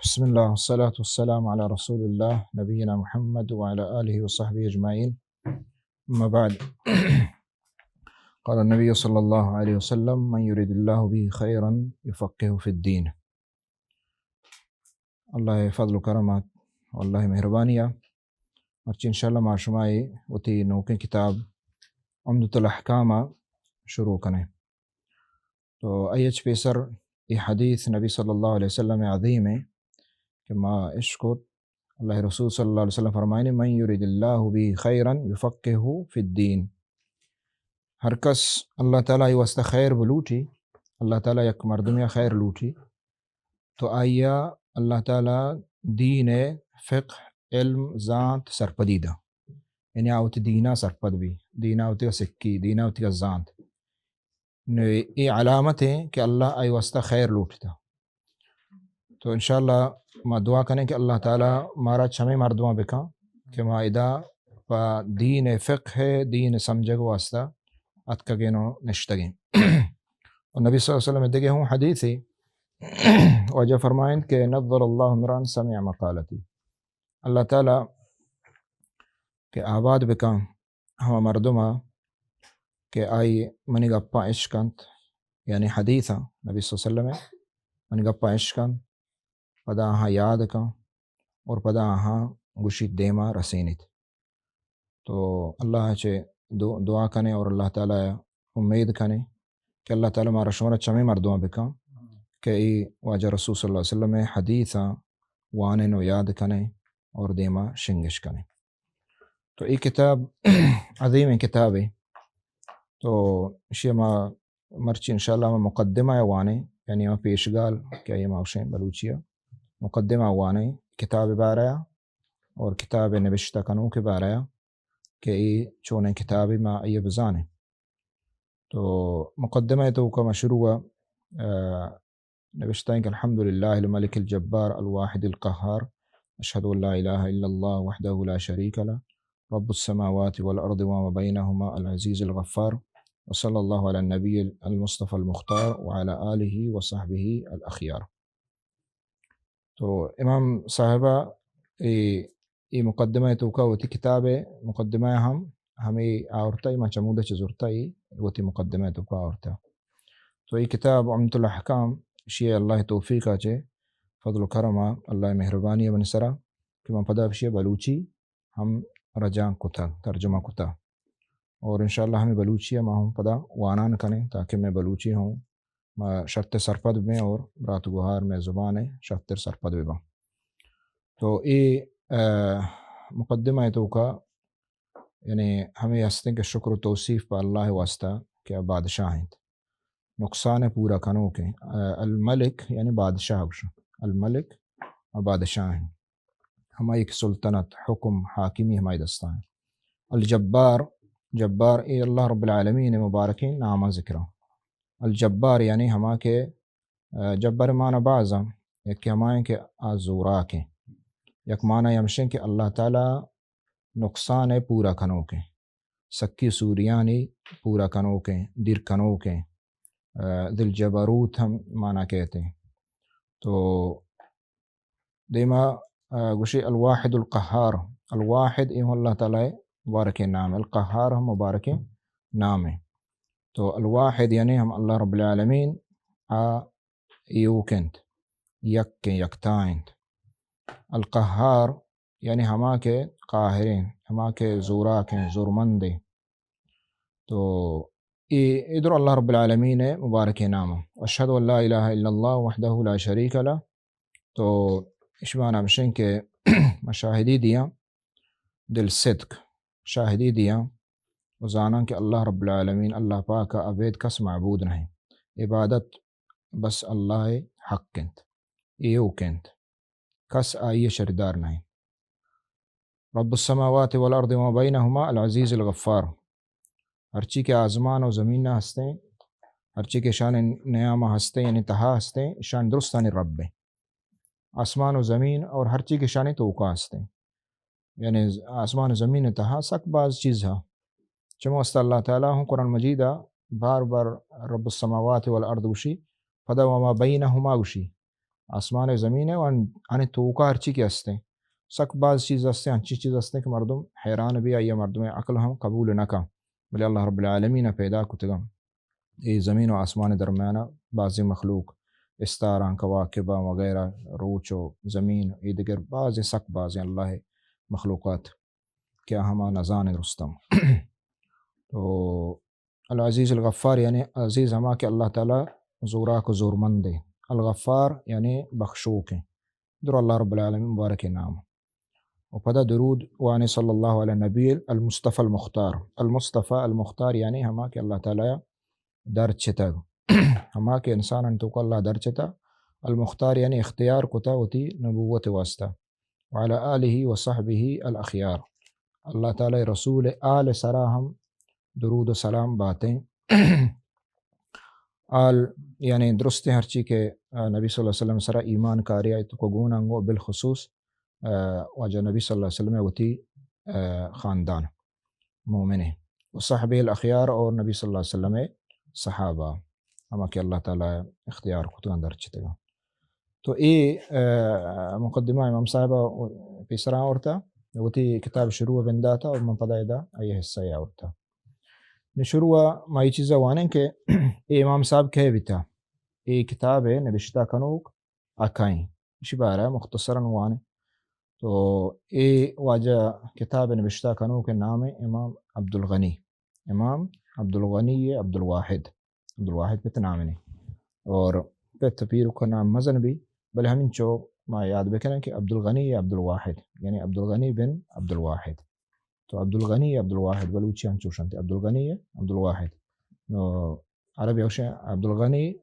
بسم الله، والصلاة والسلام على رسول الله، نبينا محمد وعلى آله وصحبه أجمعين. أما بعد. قال النبي صلى الله عليه وسلم: من يرد الله به خيرا يفقهه في الدين. اللہ ءِ فضل و کرم ات و اللہ ءِ مہربانی ءَ مرچی انشاءاللہ ما شما اے وتی نوکیں کتاب عمدۃ الاحکام ءَ شروع کنیں۔ تو آئی ءَ چہ پیسر اے حدیث نبی صلی اللہ علیہ وسلم ءِ عظیم ءَ کہ ما اشکت، اللہ ءِ رسول صلی اللہ علیہ وسلم فرمائنی: من يرد الله به خيرا يفقهه في الدين. ہر کس اللہ تعالیٰ ءِ واسطہ خیر بلوٹی، اللہ تعالیٰ یک مردمے ءَ خیر لوٹی، تو آئی ءَ اللہ تعالیٰ دین ءِ فقہ، علم، زانت، سرپدی دا۔ یعنی آ وتی دین ءَ سرپد بی، دین ءَ وتی سکی، دین ءَ وتی زانت۔ نو اے علامت ایں کہ اللہ آئی واسطہ خیر لوٹتا۔ تو انشاءاللہ ما دعا کنیں کہ اللہ تعالیٰ مارا چمے مردماں بکن کہ ما ادا پہ دین ءِ فقہ ءِ، دین ءِ سمجھگ واسطہ اتکگیں و نشتگیں۔ و نبی صلی اللہ علیہ وسلم ءِ دگہ ہوں حدیثے واجہ فرمائنت کہ نظر اللہ امرأ سمع مقالتی۔ اللہ تعالیٰ کہ آباد بکن ہما مردم ءَ کہ آئی منی گپاں اشکنت، یعنی حدیثاں، نبی صلی اللہ علیہ وسلم ءِ منی گپاں اشکنت، پدا آہاں یاد کن اور پدا آہاں گوشیت دیما رسینیت۔ تو اللہ ءَ چہ دو-، دعا کنیں اور اللہ تعالیٰ ءَ امید کنیں کہ اللہ تعالیٰ مارا شمارا چمے مردماں بکن کہ اے واجہ رسول صلی اللہ علیہ وسلم ءِ حدیثاں وانیں و یاد کنیں اور دیما شنگش کنیں۔ تو اے کتاب عظیمیں کتابے۔ تو اشی ما مرچی انشاءاللہ ما مقدمہ ءَ وانیں، یعنی ما پیشگال کہ آئی ما گوشیں بلوچی ءَ، مقدمہ وانیں کتاب ءِ بارہ ءَ اور کتاب ءِ نبشتہ کنوک ءِ بارہ ءَ کہ اے چونیں کتابے ما آئی ءَ بزانیں۔ تو مقدمہ ءِ توکا ما شروع ءَ، آ، نوشتہ ایں کہ الحمد لله الملك الجبار الواحد القهار، أشهد أن لا إله إلا الله وحده لا شريك له، رب السماوات والأرض وما بينهما العزيز الغفار، وصلى الله على النبي المصطفى المختار وعلى آله وصحبه الأخيار. تو امام صاحبہ اے، اے مقدمہ ءِ توکا وتی کتاب ءِ مقدمہ ءَ ہم ہمے آورتا، ما چمودا چہ زرتا، اے وتی مقدمہ ءِ توکا آورتا۔ تو اے کتاب عمدۃ الاحکام، اشی ءَ اللہ ءِ توفیق ءَ چہ، فضل و کرم ءَ، اللہ ءِ مہربانی ءَ منی سرا کہ من پدا اشی ءَ بلوچی ہم رجانک کتا، ترجمہ کتا۔ اور انشاءاللہ ہمے بلوچی ءَ ما ہوں پدا وانان کنیں تاکہ مئے بلوچی ہوں ما شرتر سرپد بیں اور برات گوہار مئے زبان ءَ شرتر سرپد بباں۔ تو اے، آ، مقدمہ ءِ توکا یعنی ہمے ہستیں کہ شکر و توصیف پہ اللہ ءِ واسطہ کہ آ بادشاہ انت۔ نقصان ءَ پورا کنوکیں۔ آ، الملک یعنی بادشاہ گوشاں۔ الملک آ بادشاہ انت۔ ہمائی کہ سلطنت، حکم، حاکمی ہمائی دستا انت۔ الجبار، جبار اے اللہ رب العالمین ءِ مبارکیں ناماں ذکراں۔ الجبار یعنی ہما کہ، آ، جبار ءِ معنی بازاں، یکے ہمائیں کہ آ زوراکیں۔ یک معنی ہمشیں کہ اللہ تعالیٰ نقصان ءَ پورا کنوکیں، سکی سوریانی پورا کنوکیں، دیر کنوکیں، آ، ذی الجبروت ہم معنی کہتے ہیں۔ تو دیما، آ، گوشی الواحد القہار۔ الواحد اے ہوں اللہ تعالیٰ ءِ مبارکیں نام، القہار ہم مبارکیں نام ہے۔ تو الواحد یعنی ہم اللہ رب العالمین آ ایوک انت، یک انت، یکتا انت۔ القہار یعنی ہما کہ قاہریں، ہما کہ زوراکیں، زورمندیں۔ تو اے ادر اللہ رب العالمین ءِ مبارکیں نام۔ اشہد ان لا الہ الا اللہ وحدہ لا شریک لہ۔ تو اشی معنی ہمشیں کہ ما شاہدی دیاں، دل صدق شاہدی دیاں و زاناں کہ اللہ رب العالمین، اللہ پاک ءَ ابید کس معبود نہیں۔ عبادت بس اللہ ءِ حق انت، ایوک انت۔ کس آئی ءِ شریدار نہ انت۔ رب السماوات والارض وما بینہما العزیز الغفار۔ ہرچی کہ آزمان و زمین ءَ ہستیں، ہرچی کہ اشانی نیام ءَ ہستیں، یعنی تہا ہستیں، اشانی درستانی رب انت۔ آسمان و زمین اور ہرچی کہ اشانی توکا ہستیں، یعنی آسمان و زمین ءِ تہا سک باز چیز ہا۔ چمے واسطہ اللہ تعالیٰ ہوں قرآن مجید ءَ بار بار رب السماوات والارض گوشی، پدا وما بینہما گوشی۔ آسمان ءُ زمین ءُ آنی توکا ہرچی کہ ہستیں، سک باز چیز ہستیں، انچیں چیز ہستیں کہ مردم حیران بی، آئی ءَ مردم ءِ عقل ہم قبول نہ کن، بلے اللہ رب العالمین ءَ پیدا کتگاں۔ اے زمین ءُ آسمان ءِ درمیان ءَ بازیں مخلوق، استاراں، کواکباں وغیرہ، روچ ءُ زمین، اے دگر بازیں، سک بازیں اللہ ءِ مخلوقات کہ آ ہما نزان درستاں۔ تو العزیز الغفار، یعنی عزیز ہما کہ اللہ تعالی زوراک ءُ زورمند ایں۔ الغفار یعنی بخشوک ایں۔ درو اللہ رب العالمین مبارکیں نام۔ ءُ پدا درود وانے صلی اللہ علی نبی المصطفی المختار۔ المصطفی المختار یعنی ہما کہ اللہ تعالی ءَ درچتگ، ہما کہ انسانانی توکا اللہ درچتہ، المختار یعنی اختیار کتہ وتی نبوت ءِ واسطہ، وعلی آلہ وصحبہ الاخیار۔ اللہ تعالی ءِ رسول ءِ آل ءِ سرا ہم درود ءُ سلام باتیں۔ آل یعنی درستیں ہرچی کہ، آ، نبی صلی اللہ علیہ وسلم ءِ سرا ایمان کاری آئی توکا گون انگو، بالخصوص، آ، واجہ نبی صلی اللہ علیہ وسلم ءِ وتی، آ، خاندان مومن ایں۔ ءُ صحبہ الاخیار اور نبی صلی اللہ علیہ وسلم ءِ صحابہ، ہما کہ اللہ تعالی ءَ اختیار کتگاں، درچتگاں۔ تو اے، آ، مقدمہ امام صاحب ءَ پیسرا آورتا، وتی کتاب شروع ءَ بنداتا اور من پدا ادا آئی حصہ ءَ آورتا۔ نی شروع ءَ ما اے چیز ءَ وانیں کہ اے امام صاحب کئے بیتا؟ اے کتاب ءِ نبشتہ کنوک آ کئے ایں؟ ایشی بارہ ءَ مختصراً وانیں۔ تو اے واجہ کتاب ءِ نبشتہ کنوک ءِ نام ایں امام عبدالغنی، امام عبدالغنی عبدالواحد، عبدالواحد پت نام ایں۔ اور پت پیرک ءِ نام مزن بی، بلے ہمینچو ما یاد بکنیں کہ عبدالغنی عبدالواحد، یعنی عبدالغنی بن عبدالواحد۔ تو عبدالغنی عبدالواحد، بلوچی انچوش انت، عبدالغنی عبدالواحد۔ نو عربی اوشیں عبدالغنی،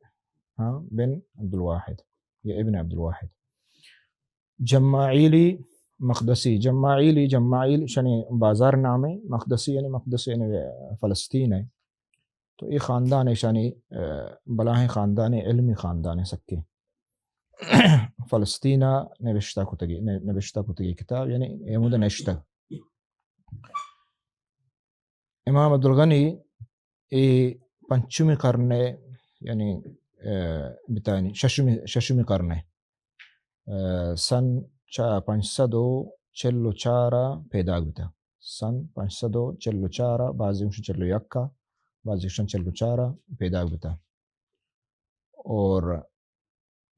ہاں، بن عبدالواحد یا ابن عبدالواحد۔ جماعیلی مقدسی، جماعیلی، جماعیل شنی بازار نام ایں، مقدسی یعنی، مقدس یعنی فلسطین ایں۔ تو اے خاندان ایشانی، آ، بلاہیں خاندان ایں، علمی خاندان ایں سکیں۔ فلسطین ءَ نبشتہ کتگی، ن-، نبشتہ کتگی کتاب، یعنی اے ہمودا نشتگ۔ امام عبدالغنی اے پنچمی قرن ءِ، یعنی، آ، بتائنی ششمی، ششمی قرن ءِ، آ، سن چا-، پنچ سد و چل و چار ءَ پیداگ بوتہ۔ سن پنچ سد و چل و چار ءَ، بعضی گوشن چل و یک ءَ، بعضی گوشن چل و چار ءَ پیداگ بوتہ۔ اور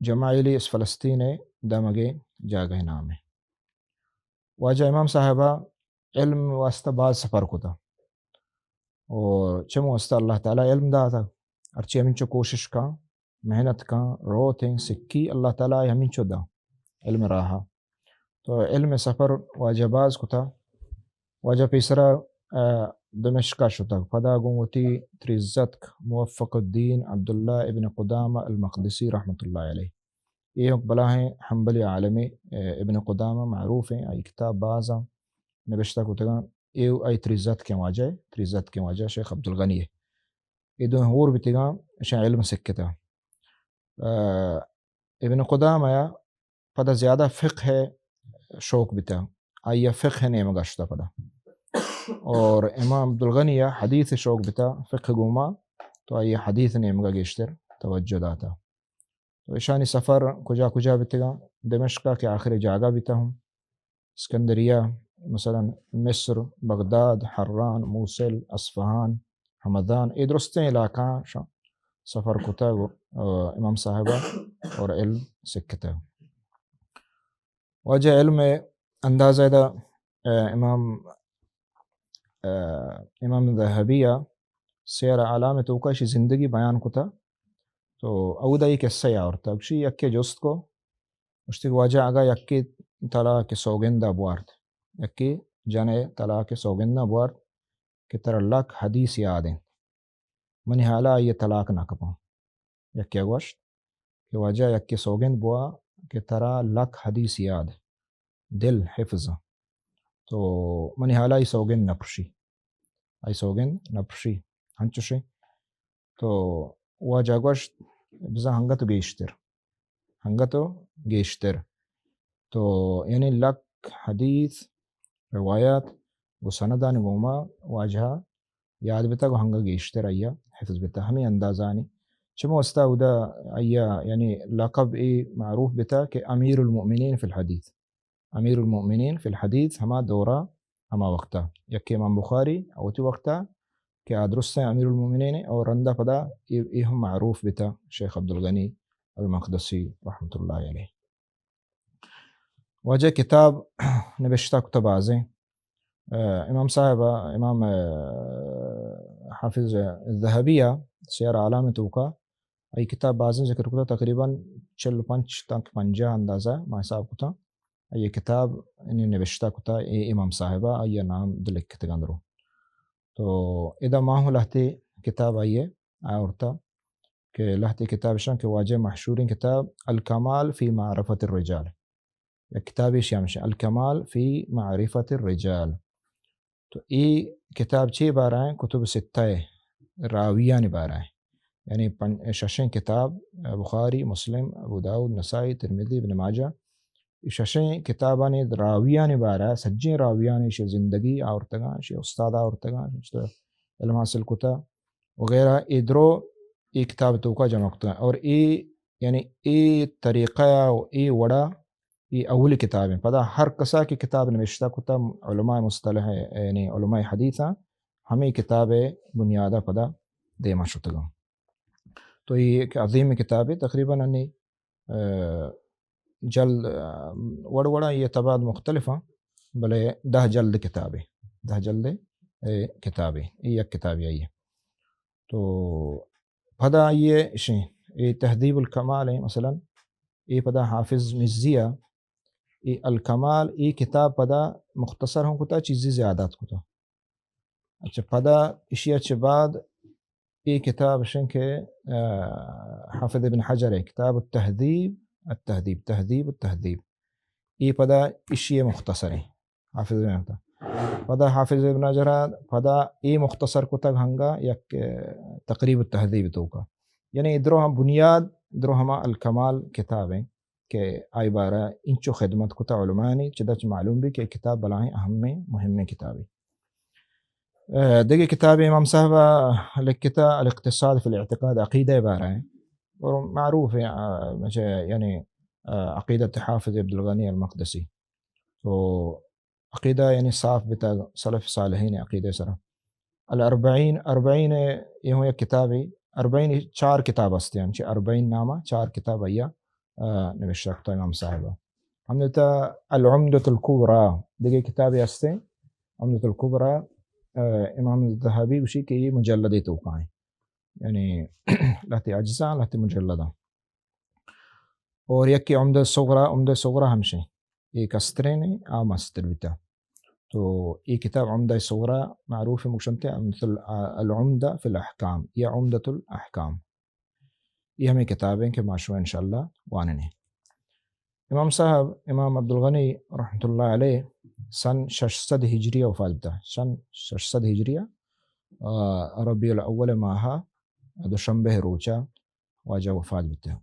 جماعیلی اس فلسطین ءِ دمگ ءِ جاگہ ءِ نام ایں۔ واجہ امام صاحب ءَ علم واسطہ باز سفر کتہ۔ اور چمے واسطہ اللہ تعالی علم داتہ۔ ہرچی ہمینچو کوشش کن، محنت کن، روتیں، سکی، اللہ تعالی ہمینچو دا علم راہ ءَ۔ تو علم سفر واجہ باز کتہ۔ واجہ پیسرا، آ، دمشق ءَ شتگ۔ پدا گوں وتی تریزتک موفق الدین عبداللہ ابن قدامہ المقدسی رحمۃ اللہ علیہ۔ اے یک بلاہیں حنبلی عالمے، آ، ابن قدامہ معروف ایں، آئی کتاب باز ایں، نبشتہ کتگاں۔ اے آئی تریزتکیں واجہ، تریزتکیں واجہ شیخ عبدالغنی ایں۔ اے دوئیں ہور بیتگاں، اشاں علم سکتہ۔ آ، ابن قدامہ ءَ پدا زیادہ فقہ ءِ شوق بیتہ، آئی ءَ فقہ ءِ نیمگ ءَ شتہ پدا۔ اور امام عبدالغنی ءَ حدیث ءِ شوق بیتہ، فقہ گوما، تو آئی ءَ حدیث ءِ نیمگ ءَ گیشتر توجہ داتہ۔ تو اشانی سفر کجا کجا بیتگاں؟ دمشق ءَ کہ آخری جاگہ بیتہ ہم، اسکندریہ، مثلاً مصر، بغداد، حران، موصل، اصفہان، ہمدان، اے درستیں علاقہاں شاں سفر کتگ و، آ، امام صاحب ءَ اور علم سکتگ۔ واجہ علم ءِ اندازہ ادا، آ، امام، آ، امام ذہبی ءَ سیر اعلام ءِ توکا اشی زندگی بیان کتہ۔ تو اودا اے قصہ آورتہ۔ گوشی یکے جست کو، گوشتی کہ واجہ اگاں یکے ترا کہ سوگند ءَ بوارت، یکے جن ءِ ترا کہ سوگند ءَ بوارت کہ ترا لک حدیث یاد انت، منی حالا آئی ءَ طلاق نہ کپاں۔ یکے ءَ گوشت کہ واجہ یکے سوگند بوا کہ ترا لک حدیث یاد، دل حفظ، تو منی حالا آئی سوگند نہ پرشی، آئی سوگند نہ پرشی، انچوشیں۔ تو واجہ گوشت، بزاں انگت و گیشتر، انگت و گیشتر۔ تو یعنی لک حدیث، روایت و سندانی گوما واجہ یاد بیتگ و انگت گیشتر آئی ءَ حفظ بیتگ۔ ہمے اندازانی چمو استا اودا آیا یعنی لقب ای معروف بتا کہ امیر المؤمنین فی الحدیث۔ امیر المؤمنین فی الحدیث ہما دورا، ہما وقتا یکے امام بخاری وتی وقتا کہ آ درستیں امیر المؤمنین اور رندا پدا ای، ای ہم معروف بتا شیخ عبدالغنی المقدسی رحمۃ اللہ علیہ۔ واجہ کتاب نبشتہ کتہ بازیں۔ آ، امام صاحب، امام، آ، حافظ ذہبی ء سیر اعلام توکا ای کتاب بازیں ذکر کتہ، تقریباً چل و پنچ تاں کہ پنجاہ اندازہ ما حساب کتہ۔ ای کتاب انی نبشتہ کتہ ای امام صاحب ء، آئی نام دلکتگاں درو۔ تو ادا ما ہوں لہتے کتاب آئیے آورتہ کہ لہتے کتاب شان کہ واجہ مشہوریں کتاب الکمال فی معرفت الرجال۔ یک کتابے شی ہمشہ الکمال فی معرفت الرجال۔ تو ای کتاب چے بارہ ہیں؟ کتب ستہ راویانی بارہ ہیں۔ یعنی پن-، ششیں کتاب، بخاری، مسلم، ابو داؤد، نسائی، ترمذی، ابن ماجہ، ای ششیں کتابانی راویانی بارہ، سجیں راویانی شی زندگی آورتگاں، شی استاد آورتگاں، شی علم حاصل کتا وغیرہ، ای درو ای کتاب توکا جمع کتا۔ اور ای، یعنی ای طریقہ و ای وڑا ای اولی کتاب ہیں۔ پدا ہر کسا کہ کتاب نوشتہ کتا علماء مصطلح، یعنی علماء حدیث ہیں، ہمیں کتاب بنیادہ پدا دیما شتگاں۔ تو یہ ایک عظیم کتاب ہے، تقریباً انی، آ، جلد، آ، وڑ وڑا یہ تعداد مختلف ہیں، بلے دہ جلد کتاب ہے، دہ جلد، اے، کتاب ہے، یہ یک کتاب یہی ہے۔ تو پدا یہ اشیں، یہ تہذیب الکمال ہے، مثلاً یہ پدا حافظ مزی ہے، یہ الکمال، یہ کتاب پدا مختصر ہوں کتا، چیزی زیادات کتا۔ اچھا، پدا اشی چہ بعد اے کتاب شن کہ، آ، حافظ ابن حجر ہے، کتاب التہذیب، التہذیب، تہذیب التہذیب۔ اے پدا اشی مختصر ہیں، حافظ ابن حجر۔ پدا حافظ ابن حجر پدا اے مختصر کتگ ہنگا یک، آ، تقریب التہذیب توکا۔ یعنی ادرو ہم بنیاد، ادرو ہما الکمال کتاب ہیں۔ کہ آئی بارہ انچو خدمت کتا علمانی، چدا چہ معلوم بی کہ کتاب بلاہیں اہمیں مہمیں کتابے۔ آ، دگہ کتابے امام صاحب لکھتا الاقتصاد فی الاعتقاد، عقیدہ بارہ ہیں اور معروف ہیں، آ، مجھے یعنی، آ، عقیدت حافظ عبدالغنی المقدسی۔ تو عقیدہ یعنی صاف بتگ، سلف صالحین عقیدہ سرا۔ الاربعین، اربعین یہ ہوں یک کتابے، اربعین چار کتاب ہستے ہیں، چہ اربعین نامہ چار کتاب آیا، آ، نوشتہ کتا امام صاحب۔ ہم دیتا العمدۃ الکبریٰ، دگہ کتابے ہستے، عمدۃ الکبریٰ، آ، امام ذہبی گوشی کہ یہ مجلدے توکا ہیں۔ یعنی لہتے اجزاء، لہتے مجلداں۔ اور یکے عمدہ صغریٰ، عمدہ صغریٰ ہمشیں، اے کسترین آ مستر بیتا۔ تو اے کتاب عمدہ صغریٰ معروف مکشنتے، مثل العمدہ فی الاحکام یا عمدۃ الاحکام۔ یہ ہمیں کتابیں کہ ما شما انشاءاللہ واننے۔ امام صاحب، امام عبدالغنی رحمۃ اللہ علیہ سن شش سد ہجریہ وفات بیتا، سن شش سد ہجریہ، آ، ربیع الاول ماہ دوشنبہ روچا واجہ وفات بیتا۔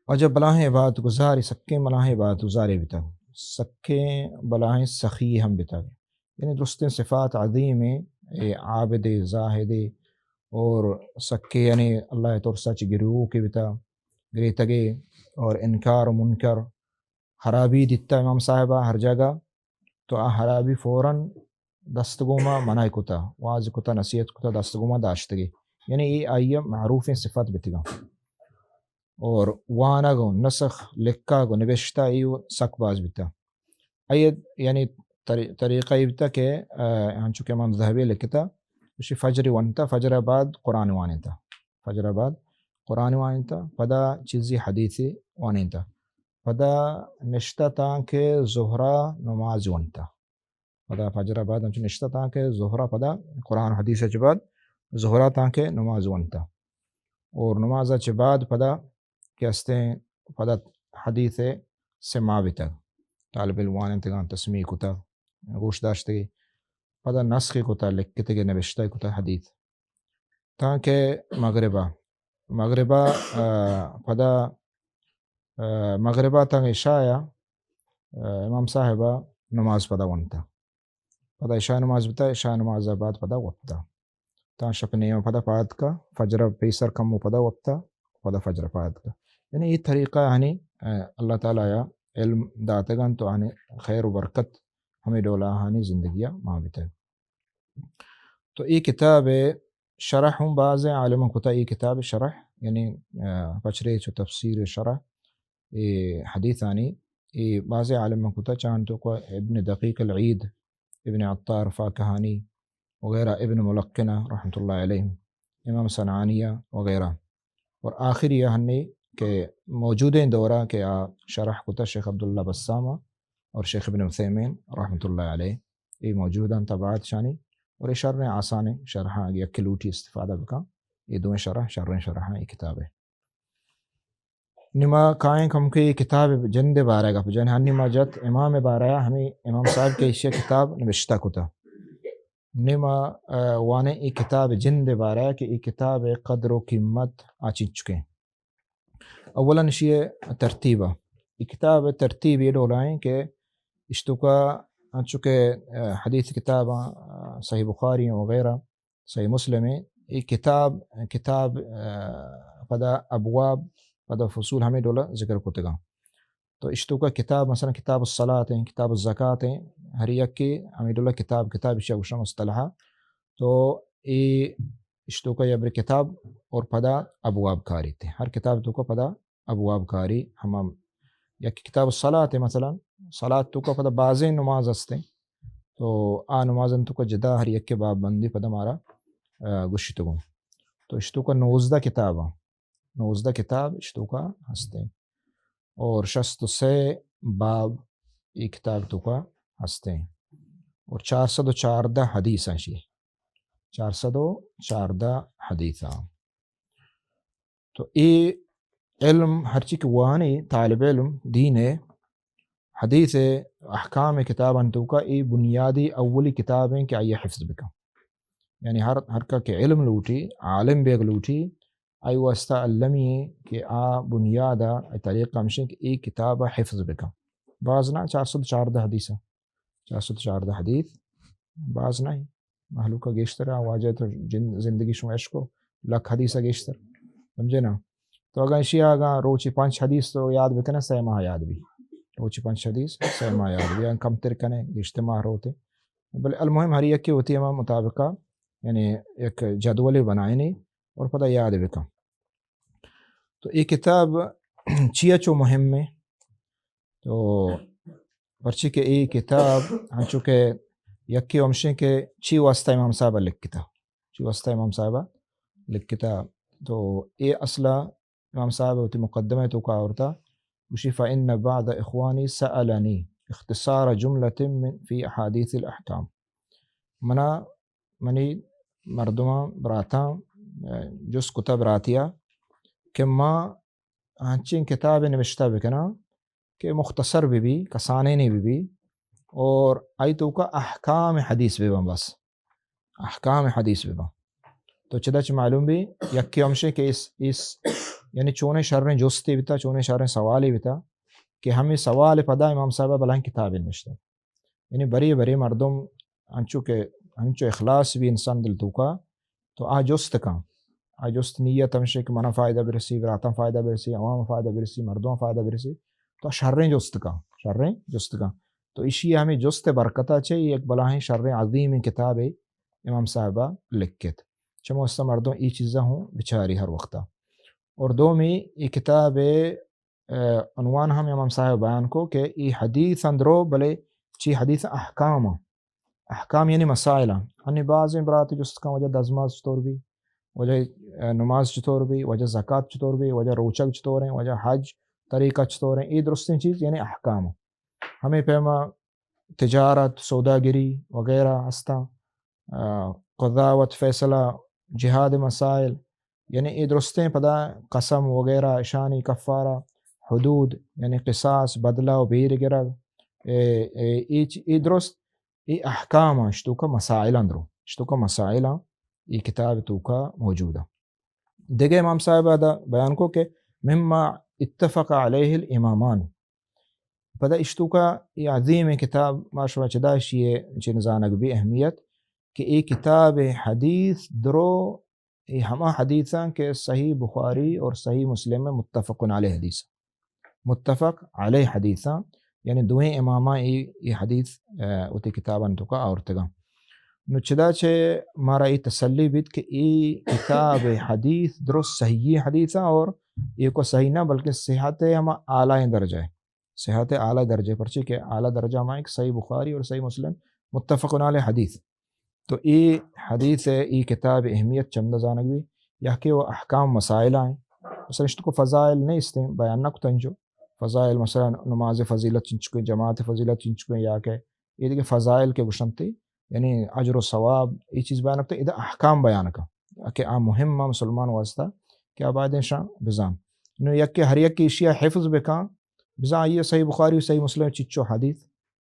واجہ بلاہیں عبادت گزارے، سکیں بلاہیں عبادت گزارے بیتا، سکیں بلاہیں سخی ہم بیتا۔ یعنی درستیں صفات عظیم ہیں، اے عابد، زاہد اور سکیں یعنی اللہ ترسا چہ گریوکے بیتا، گریتگے اور انکار و منکر، خرابی دیتا امام صاحبا ہر جاگہ، تو آ خرابی فوراً دست گوما منع کتا، واز کتا، نصیحت کتا، دست گوما داشتگی۔ یعنی اے آئی معروفیں صفت بیتگاں۔ اور وانگ و نسخ، لکھگ و نبشتہ ای و سک باز بیتا۔ آئی یعنی طری-، طریقہ ای بیتا کہ، آ، ہنچو کہ امام ذہبی لکھتا، اشی فجر ونتا، فجر بعد قرآن وانتا۔ فجر بعد قرآن وانتا، پدا چیزی حدیثی وانتا۔ پدا نشتہ تاں کہ ظہرا نماز ونتا۔ پدا فجر بعد انچو نشتہ تاں کہ ظہرا پدا قرآن و حدیث چہ بعد ظہرا تاں کہ نماز ونتا۔ اور نماز چہ بعد پدا کہ استیں پدا حدیث سماع بیتگ۔ طالب علم وانتگاں، تسمیع کتگ، گوش داشتگی۔ پدا نسخی کتا، لکھتگی، نبشتہ کتا حدیث۔ تاں کہ مغربا، مغربا، آ، پدا، آ، مغربا تاں عشاء، آ، امام صاحبا نماز پدا ونتا۔ پدا عشاء نماز بتا، عشاء نماز بعد پدا وپتا۔ تاں شپ نیمہ پدا پاد کا، فجر پیسر کمو پدا وپتا، پدا فجر پاد کا۔ یعنی اے طریقہ آنی، آ، اللہ تعالی یا علم داتگان تو آنی خیر و برکت ہمیں ڈولا آنی زندگیا مان بیتگ۔ تو اے کتاب شرح ہوں بازیں عالم کتا، اے کتاب شرح، یعنی، آ، پچ ریچ و تفسیر شرح، اے حدیثانی، اے بازیں عالم کتا، چاں تو کو ابن دقیق العید، ابن عطار فاکہانی وغیرہ، ابن ملقنہ رحمۃ اللہ علیہ، امام صنعانیہ وغیرہ۔ اور آخری ہنی کہ موجودیں دورہ کہ آ شرح کتا شیخ عبداللہ بسامہ اور شیخ ابن عثیمین رحمۃ اللہ علیہ، اے موجوداں طبعات شانی، اور اے شریں آسانیں شرحاں، اگہ یکے لوٹی استفادہ بکاں، اے دوئیں شرح شریں شرحاں اے کتاب ہے۔ نما کائیں کم کہ اے کتاب جند بارہ گپ جن، ہنی ما جت امام بارہ، ہمیں امام صاحب کے ایشی کتاب نوشتہ کتا۔ نما، آ، وانے اے کتاب جند بارہ کہ اے کتاب قدر و قیمت آ چنچکیں۔ اولاً اشی ترتیب، اے کتاب ترتیب اے ڈولائیں کہ اشتوکا انچو کہ، آ، حدیث کتاب، آ، صحیح بخاری وغیرہ، صحیح مسلم، اے کتاب، کتاب، آ، پدا ابواب، پدا فصول ہمیں ڈولا ذکر کتگاں۔ تو اشتوکا کتاب، مثلاً کتاب الصلاۃ ہیں، کتاب الزکات ہیں، ہر یک کے ہمیں ڈولا کتاب، کتاب اشیا گوشاں مصطلحہ۔ تو اے اشتوکا یا بر کتاب اور پدا ابواب کاری تے۔ ہر کتاب توکا پدا ابواب کاری ہما، یک کتاب الصلاۃ ہے، مثلاً صلاۃ توکا پدا بازیں نماز ہستیں۔ تو آ نمازن توکا جدا ہر یک کے باب بندی پدا مارا، آ، گوشتگوں۔ تو اشتوکا نوزدہ کتاب ہیں۔ نوزدہ کتاب اشتوکا ہستیں۔ اور شست و سے باب اے کتاب توکا ہستیں۔ اور چار سد و چاردہ حدیث ہیں شی۔ چار سد و چاردہ حدیث ہیں۔ تو اے علم ہرچی کہ وانی طالب علم دین ہے، حدیث احکام کتاباں توکا اے بنیادی اولی کتاب ہیں کہ آئی حفظ بکن۔ یعنی ہر، ہر کا کہ علم لوٹی، عالم بیگ لوٹی، آئی واسطہ المی ہیں کہ آ بنیاد آ طریقہ ہمشیں کہ اے کتاب حفظ بکن۔ باز نہ، چار سد چاردہ حدیث ہے۔ چار سد چاردہ حدیث باز نہ ہیں۔ مہلوک گیشتر آ واجہ تو جن-، زندگی شما اشکو لکھ حدیث گیشتر۔ سمجھے نا؟ تو اگاں اشی اگاں روچی پنچ حدیث تو یاد بکنے، سہ ماہ یاد بی۔ روچی پنچ حدیث سہ ماہ یاد بی، اگاں کم تر کنے، گیشتر ماہ روتے۔ بلے المہم ہر یکی وتی ہما مطابقہ، یعنی یک جدولے بنائینی اور پدا یاد بکن۔ تو اے کتاب چیا چو مہم ہے؟ تو پرچی کہ اے کتاب ہنچو کہ یکی ہمشیں کہ چی واسطہ امام صاحب لکھتا، چی واسطہ امام صاحب لکھتا۔ تو اے اصلا امام صاحب وتی مقدمہ توکا آورتا، گوشی: فإن بعض إخواني سألني اختصار جملة من، في أحاديث الأحكام۔ منا، منی مردماں، براتاں، آ، جست کتا براتیا کہ ما انچیں کتابے نوشتہ بکناں کہ مختصر بہ بی، کسانینے بہ بی، اور آئی توکا احکام حدیث بہ باں بس۔ احکام حدیث بہ باں۔ تو چدا چہ معلوم بی، یکے ہمشیں کہ اس، اس، یعنی چونیں شریں جستے بیتا، چونیں شریں سوالے بیتا کہ ہمیں سوال پدا امام صاحب بلائیں کتابے نوشتہ۔ یعنی برے برے مردم انچو کہ، انچو اخلاص بی انسان دل توکا، تو آ جست کن۔ آ جست نیت ہمشیں کہ منا فائدہ برسی، براتاں فائدہ برسی، عوام فائدہ برسی، مردم فائدہ برسی۔ تو شریں جست کن، شریں جست کن۔ تو اشی ہمیں جست برکتا چہ یک بلاہیں شریں عظیمیں کتابے امام صاحبا لکھت۔ چمو استا مردم ای چیزا ہوں بچاری ہر وقتا۔ اور دومی ای کتابے، آ، عنوان ہم امام صاحب بیان کو کہ ای حدیث اندرو، بلے چی حدیث احکام، احکام یعنی مسائل۔ انی بازیں برات جست کن وجہ دزماز چطور بی، وجہ، آ، نماز چطور بی، وجہ زکات چطور بی، وجہ روچگ چطور ہیں، وجہ حج طریقہ چطور ہیں، ای درستیں چیز یعنی احکام۔ ہمیں پیما تجارت، سوداگری وغیرہ ہستاں، آ، قضاوت، فیصلہ، جہاد مسائل، یعنی اے درستیں پدا قسم وغیرہ، اشانی کفارہ، حدود، یعنی قصاص، بدلہ و بیر گرگ، اے، اے، اے چ-، اے درست، اے احکام اشتوکا مسائل اندرو، اشتوکا مسائل اے کتاب توکا موجود ہیں۔ دگہ امام صاحب ادا بیان کو کہ مما اتفق علیہ الامامان۔ پدا اشتوکا یہ عظیم کتاب، ما شما چدا اشی چن زانگ بی اہمیت کہ اے کتاب حدیث درو، اے ہما حدیثاں کہ صحیح بخاری اور صحیح مسلم میں متفق علیہ حدیث، متفق علیہ حدیثاں، یعنی دوئیں اماماں اے، اے حدیث، آ، وتی کتاباں توکا آورتگاں۔ نو چدا چہ مارا اے تسلی بیت کہ اے کتاب حدیث درست صحیح حدیثاں اور اے کو صحیح نہ بلکہ صحت ہما اعلیٰ درجہ ہے، صحت اعلیٰ درجہ، پرچے کہ اعلیٰ درجہ ہما ایک صحیح بخاری اور صحیح مسلم متفق علیہ حدیث۔ تو اے حدیث ء اے کتاب ء اہمیت چندہ زانگ بی، یا کہ وہ احکام مسائل آئیں۔ مثلاً اشتو کو فضائل نیستیں، بیان نہ کتا انچو۔ فضائل مثلاً نماز فضیلت چنچکو، جماعت فضیلت چنچکو، یا کہ اے دیگہ فضائل کہ گوشنتی، یعنی اجر و ثواب، اے چیز بیان کتا، ادا احکام بیان کا کہ آ مہم مسلمان واسطہ کہ آ باید شان بزان۔ نو یک کہ ہر یک ایشیا حفظ بکن، بزاں آئی ء صحیح بخاری و صحیح مسلم چچو حدیث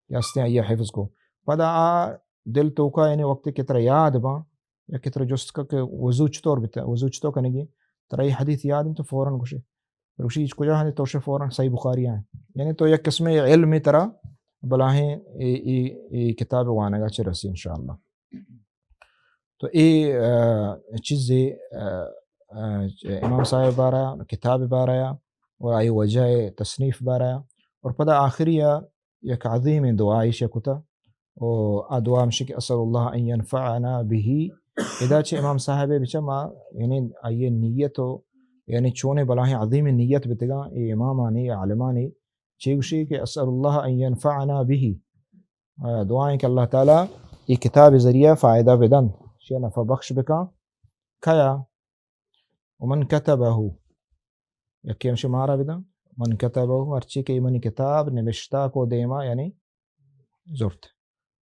کہ ہستیں آئی ء حفظ کو۔ پدا آ دل توکا یعنی وقتی کہ ترا یاد باں یا کہ ترا جست کا کہ وضو چطور بتا، وضو چطور کنگی، ترا یہ حدیث یاد انت تو فوراً گوشے۔ گوشی ہچ کجا ہندے تو شے فوراً صحیح بخاری آئیں۔ یعنی تو یک قسم علم ترا بلاہیں اے، اے، اے کتاب وانگا چہ رسی انشاءاللہ۔ تو اے، آ، چیزے، آ، آ، امام صاحب بارہ، کتاب بارہ اور آئی وجہ تصنیف بارہ اور پدا آخری یک عظیم دعا ایش کتا۔ و آ دعا ہمشی کہ اسأل اللہ ان ینفعنا به۔ ادا چہ امام صاحب بچا ما، یعنی آئی نیت و یعنی چونے بلاہیں عظیم نیت بتگاں، اے امامانی، عالمانی، چے گوشی کہ اسأل اللہ ان ینفعنا به۔ آ، دعا ایں کہ اللہ تعالی اے کتاب ذریعہ فائدہ بدن، شیا نفع بخش بکن۔ کیا؟ ومن کتبہ، یکی ہمشی مارا بدن، من کتبہ، ہرچی کہ منی کتاب نبشتہ کو دیما، یعنی زرت۔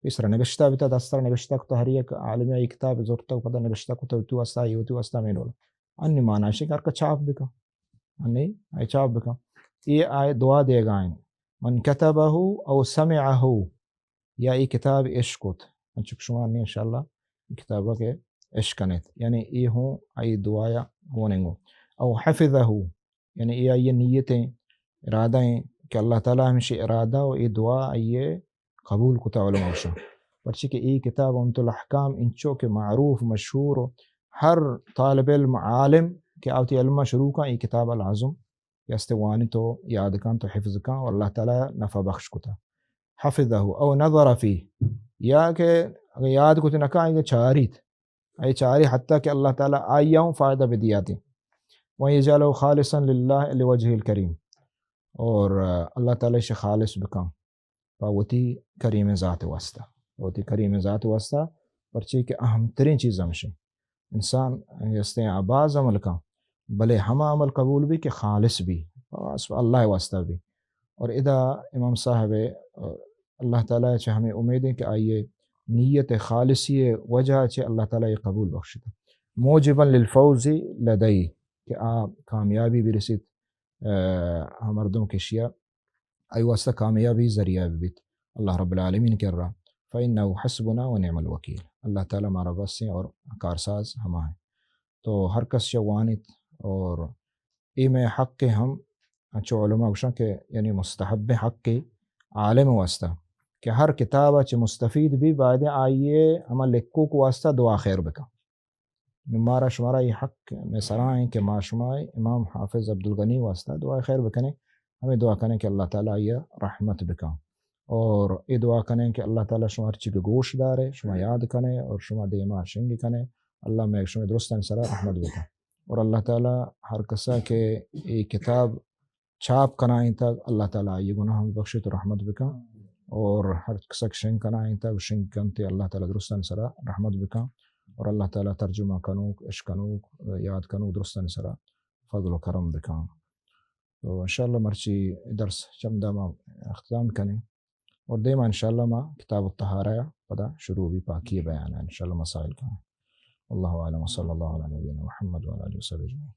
پیسرا نبشتہ بتا، دستر نبشتہ کو، تو ہر یک عالمی اے کتاب زرت کو، پدا نبشتہ کو، تو، تو استا، یو تو استا مینول۔ انی مانا شی کر کا چاپ بکن۔ انی اے چاپ بکن۔ اے آئے دعا دیگا ایں۔ من کتبہ او سمعہ، یا اے کتاب اشکت، انچو کہ شما نے انشاءاللہ اے کتابا کہ اشکنیت، یعنی اے ہوں آئی دعایا واننگو۔ او حفظہ، یعنی اے آئی نیتیں، ارادہ ایں کہ اللہ تعالی ہمشی ارادہ و اے دعا آئی قبول کتا علماء گوشن۔ پرچے کہ اے کتاب عمدۃ الاحکام انچو کہ معروف مشہور و ہر طالب علم عالم کہ آ وتی علما شروع کن اے کتاب لازم کہ استے وانی تو یاد کن تو حفظ کن و اللہ تعالی نفع بخش کتا۔ حفظہ او نظر فیہ، یا کہ اگر یاد کت نہ کن، اگر چاریت، اے چاری حتیٰ کہ اللہ تعالی آئی ہوں فائدہ بدیاتی۔ و یجعلہ خالصا للہ لوجہ الکریم، اور، آ، اللہ تعالی شی خالص بکن پہ وتی کریم ذات واسطہ، وتی کریم ذات واسطہ، پرچے کہ اہم ترین چیز ہمشی انسان ہستیں آ باز عمل کن، بلے ہما عمل قبول بی کہ خالص بی، اللہ واسطہ بی۔ اور ادا امام صاحب، آ، اللہ تعالی چہ ہمیں امید ہیں کہ آئیے نیت خالصی وجہ چہ اللہ تعالی یہ قبول بخشتا۔ موجبا للفوز لدی، کہ آ کامیابی برسیت، آ، ہم مردم کشیا آئی واسطہ کامیابی ذریعہ بیت اللہ رب العالمین کرا۔ فإنه حسبنا ونعم الوکیل۔ اللہ تعالی مارا بس ہیں اور کارساز ہما ہیں۔ تو ہر کس چہ وانیت، اور اے میں حق ہم، انچو علماء گوشن کہ یعنی مستحب حق عالم واسطہ کہ ہر کتاب چہ مستفید بی، باید آئیے ہما لکھوک واسطہ دعا خیر بکن۔ نو مارا شمارا اے حق میں سرا ہیں کہ ما شما امام حافظ عبدالغنی واسطہ دعا خیر بکنیں، ہمیں دعا کنیں کہ اللہ تعالی آئی رحمت بکن، اور اے دعا کنیں کہ اللہ تعالی شما ہر چیز گوش دارے، شما یاد کنیں اور شما دیما شنگ کنیں۔ اللہ میں شما درستان سرا رحمت بکن، اور اللہ تعالی ہر کسا کہ اے کتاب چاپ کنائینتگ، اللہ تعالی آئی گناہ ہم بخشت و رحمت بکن، اور ہر کسک شنگ کنائینتگ، شنگ کنتے، اللہ تعالی درستان سرا رحمت بکن، اور اللہ تعالی ترجمہ کنوک، اشکنوک، یاد کنوک درستان سرا فضل و کرم بکن۔ تو انشاءاللہ مرچی درس چمدا ما اختتام کنیں۔ اور دیما انشاءاللہ ما کتاب الطہارہ پدا شروع بی، پاکی بیان انشاءاللہ مسائل کا۔ اللہ اعلم، وصلی اللہ علی نبینا محمد وعلی آلہ وصحبہ اجمعین۔